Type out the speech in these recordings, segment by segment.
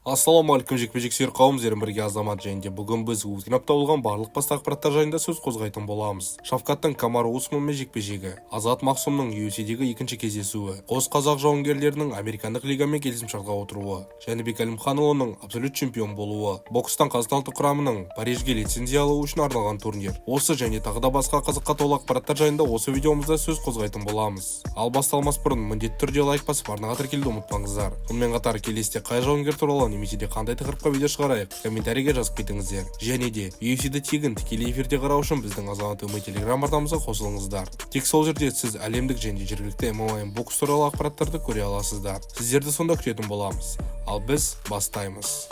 Ассалаумағалейкум, жекпе-жек сүйер қауым! Сіздермен бірге Азамат және де бүгін біз өткен апта болған барлық басты ақпараттар жайында сөз қозғайтын боламыз. Шавкаттың Камару Усманмен жекпе-жегі, Азат Мақсұмның UFC-дегі екінші кездесуі, қос қазақ жауынгерлерінің американдық лигамен келісімшартқа отыруы, Жәнібек Әлімханұлының абсолют чемпион болуы, бокстан Қазақстан ұлттық құрамының Парижге лицензия алу үшін арналған турнир. Осы және тағы да басқа қызыққа толы ақпараттар жайында осы видеомызда сөз қозғайтын боламыз. Ал басталмас бұрын міндетті түрде лайк басып, арнаға тіркелуді ұмытпаңыздар. Сонымен қатар келесіде қай жауынгер туралы немесе де қандай тақырыпқа видео шығарайық, комментарийге жазып кетіңіздер. Және де UFC-ді тегін тікелей эфирде қарау үшін біздің Азамат ММА телеграм арнамызға қосылыңыздар. Тек сол жерде сіз әлемдік және жергілікті ММА мен бокс туралы ақпараттарды көре аласыздар. Сіздерді сонда күтетін боламыз. Ал біз бастаймыз.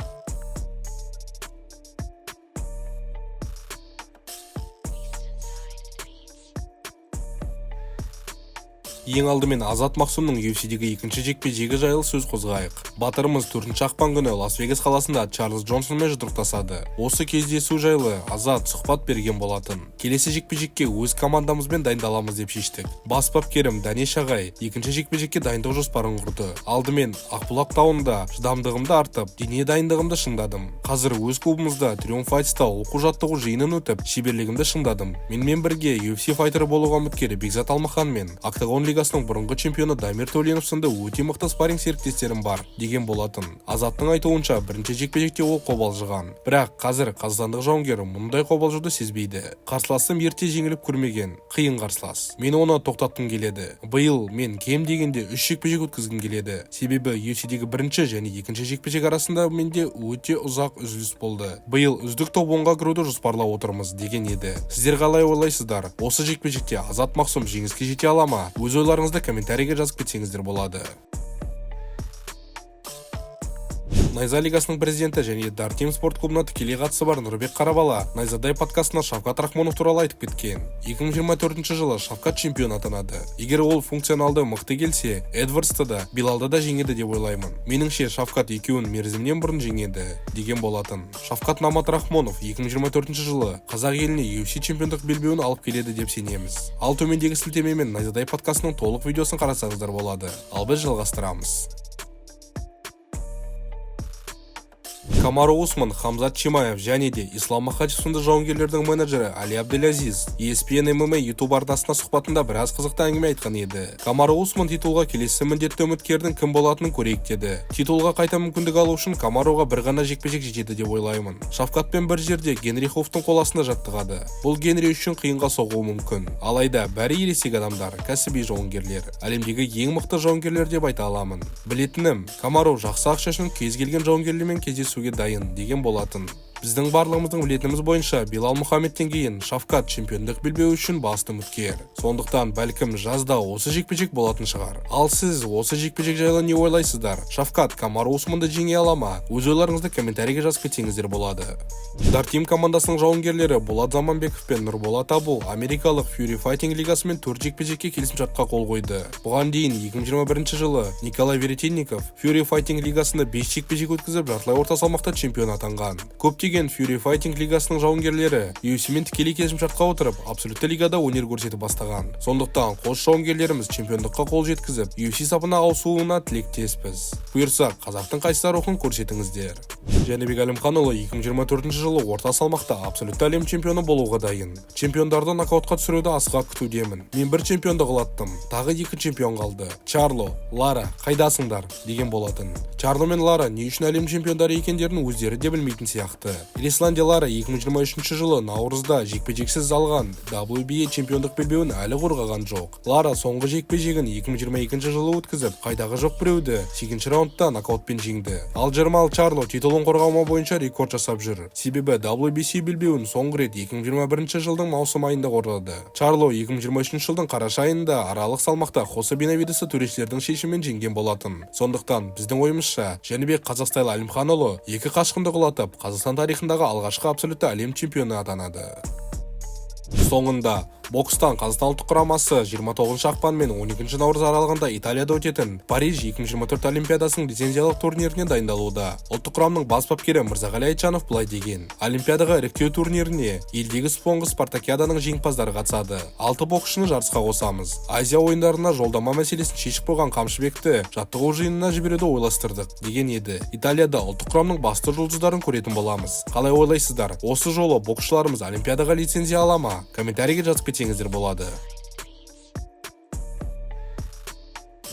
Ең алдымен Азат Мақсұмның UFC-дегі екінші жекпе-жегі жайлы сөз қозғайық. Батырымыз 4 ақпан күні Лас-Вегас қаласында Чарльз Джонсонмен жұдырықтасады. Осы кездесу жайлы Азат сұхбат берген болатын. Келесі жекпе-жекке өз командамызбен дайындаламыз деп шештік. Бас бапкерім Дәнеш ағай екінші жекпе-жекке дайындық жоспарын құрды. Алдымен Ақбұлақ тауында шыдамдығымды артып, дене дайындығымды шыңдадым. Қазір өз клубымызда Триумф Файтста оқу-жаттығу жиынын өтіп, шеберлігімді шыңдадым. Менімен бірге UFC файтері болуға үміткер Бекзат Алмахан мен Октагон лигасының бұрынғы чемпионы Дамир Төленов сынды өте мықты спарринг серіктестерім бар, деген болатын. Азаттың айтуынша, бірінші жекпе-жекте ол қобалжыған. Бірақ қазір қазақстандық жауынгер мұндай қобалжуды сезбейді. Қарсыласым ерте жеңіліп көрмеген, қиын қарсылас. Мен оны тоқтатқым келеді. Биыл мен кем дегенде үш жекпе-жек өткізгім келеді. Себебі UFC-дегі бірінші және екінші жекпе-жек арасында менде өте ұзақ үзіліс болды. Биыл үздік топ 10-ға кіруді жоспарлап отырмыз, деген еді. Сіздер қалай ойлайсыздар? Осы жекпе-жекте Азат Мақсұм жеңіске жете ала ма? Өз ойларыңызды комментарийге жазып кетсеңіздер болады. Найза лигасының президенті және Дартим спорт клубына тікелей қатысы бар Нұрбек Қарабала Найзадай подкастында Шавкат Рахмонов туралы айтып кеткен. 2024 жылы Шавкат чемпион атанады. Егер ол функционалды мықты келсе, Эдвардсты да, Билалды да жеңеді деп ойлаймын. Меніңше, Шавкат екеуін мерзімнен бұрын жеңеді, деген болатын. Шавкат Намат Рахмонов 2024 жылы қазақ еліне UFC чемпиондық белбеуін алып келеді деп сенеміз. Ал төмендегі сілтемемен Найзадай подкастының толық видеосын қарасаңыздар болады. Ал біз жалғастырамыз. Камару Усман, Хамзат Чимаев және де Ислам Махачев сынды жауынгерлердің менеджері Али Абделязиз ESPN MMA YouTube арнасына сұхбатында біраз қызықты әңгіме айтқан еді. Камару Усман титулға келесі міндетті үміткердің кім болатынын көрейік деді. Титулға қайта мүмкіндік алу үшін Камаруға бір ғана жекпе-жек жетеді деп ойлаймын. Шавкатпен бір жерде Генри Хофтың қол астында жаттығады. Бұл Генри үшін қиынға соғуы мүмкін. Алайда бәрі ересек адамдар, кәсіби жауынгерлер. Әлемдегі ең мықты жауынгерлер деп айта аламын. Білетінім, Камару жақсы ақша үшін кез келген жауынгерлермен кездесуге дайын, деген болатын. Біздің барлығымыздың білетініміз бойынша, Билал Мұхаммедтен кейін Шавкат чемпиондық белбеуі үшін басты үміткер. Сондықтан бәлкім, жазда осы жекпе-жек болатын шығар. Ал сіз осы жекпе-жек жайлы не ойлайсыздар? Шавкат Камару Усманды жеңе ала ма? Өз ойларыңызды комментарийге жазып кетсеңіздер болады. Дартим командасының жауынгерлері Болат Заманбеков пен Нұрболат Абу америкалық Fury Fighting лигасымен төрт жекпе-жекке келісімшартқа қол қойды. Бұған дейін 2021 жылы Николай Веретенников Fury Fighting лигасында 5 жекпе-жек өткізіп, жартылай орта салмақта чемпион атанған. Көптеген Fury Fighting лигасының жауынгерлері UFC-мен тікелей келісімшартқа отырып, абсолютті лигада өнер көрсетіп бастаған. Сондықтан қос жауынгерлеріміз чемпиондыққа қол жеткізіп, UFC сапына ауысуына тілектеспіз. Бұйырса, қазақтың қайсар рухын көрсетіңіздер. Жәнібек Әлімханұлы 2024 жылы орта салмақта абсолютті әлем чемпионы болуға дайын. Чемпиондарды нокаутқа түсіруді асыға күтудемін. Мен бір чемпионды құлаттым, тағы екі чемпион қалды. Чарло, Лара, қайдасыңдар, деген болатын. Чарло мен Лара не үшін әлем чемпиондары екендерін өздері де білмейтін сияқты. Эрисланди Лара 2023 жылы наурызда жекпе-жексіз алған WBA чемпиондық белбеуін әлі қорғаған жоқ. Лара соңғы жекпе-жегін 2022 жылы өткізіп, қайдағы жоқ біреуді 8 раундта нокаутпен жеңді. Ал Джермал Чарло титулын қорғамау бойынша рекорд жасап жүр. Себебі WBC белбеуін соңғы рет 2021 жылдың маусым айында қорғады. Чарло 2023 жылдың қараша айында аралық салмақта Хосе Бенавидесті төрешілердің шешімімен жеңген болатын. Сондықтан біздің ойымызша, Жәнібек Қазақстан Әлімханұлы екі қашқынды құлатып, Қазақстан тарихындағы алғашқы абсолютті әлем чемпионы атанады. Соңында Бокстан Қазақстан ұлттық құрамасы 29 ақпан мен 12 наурыз аралығында Италияда өтетін Париж 2024 Олимпиадасының лицензиялық турниріне дайындалуда. Ұлттық құрамның бас бапкері Мырзағали Айтжанов былай деген: «Олимпиадаға іріктеу турниріне елдегі соңғы спартакиаданың жеңімпаздары қатысады. Алты боксшыны жарысқа қосамыз. Азия ойындарына жолдама мәселесін шешіп қойған Қамшыбекті жаттығу жиынына жіберуді ойластырдық», – деген еді. Италияда ұлттық құрамның басты жұлдыздарын көретін боламыз. Қалай ойлайсыздар, осы жолы боксшыларымыз Олимпиадаға лицензия ала ма? Комментарийге жазып кетсеңіздер болады.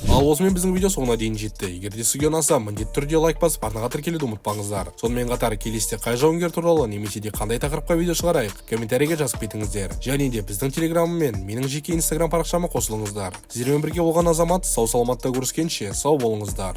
Ал осымен біздің видео соңына дейін жетті. Егер де сізге ұнаса, міндетті түрде лайк басып, арнаға тіркелуді ұмытпаңыздар. Сонымен қатар келесіде қай жауынгер туралы немесе де қандай тақырыпқа видео шығарайық, комментарийге жазып кетіңіздер. Және де біздің телеграмым мен менің жеке инстаграм парақшама қосылыңыздар. Сіздермен бірге болған Азамат. Сау саламатта көріскенше, сау болыңыздар.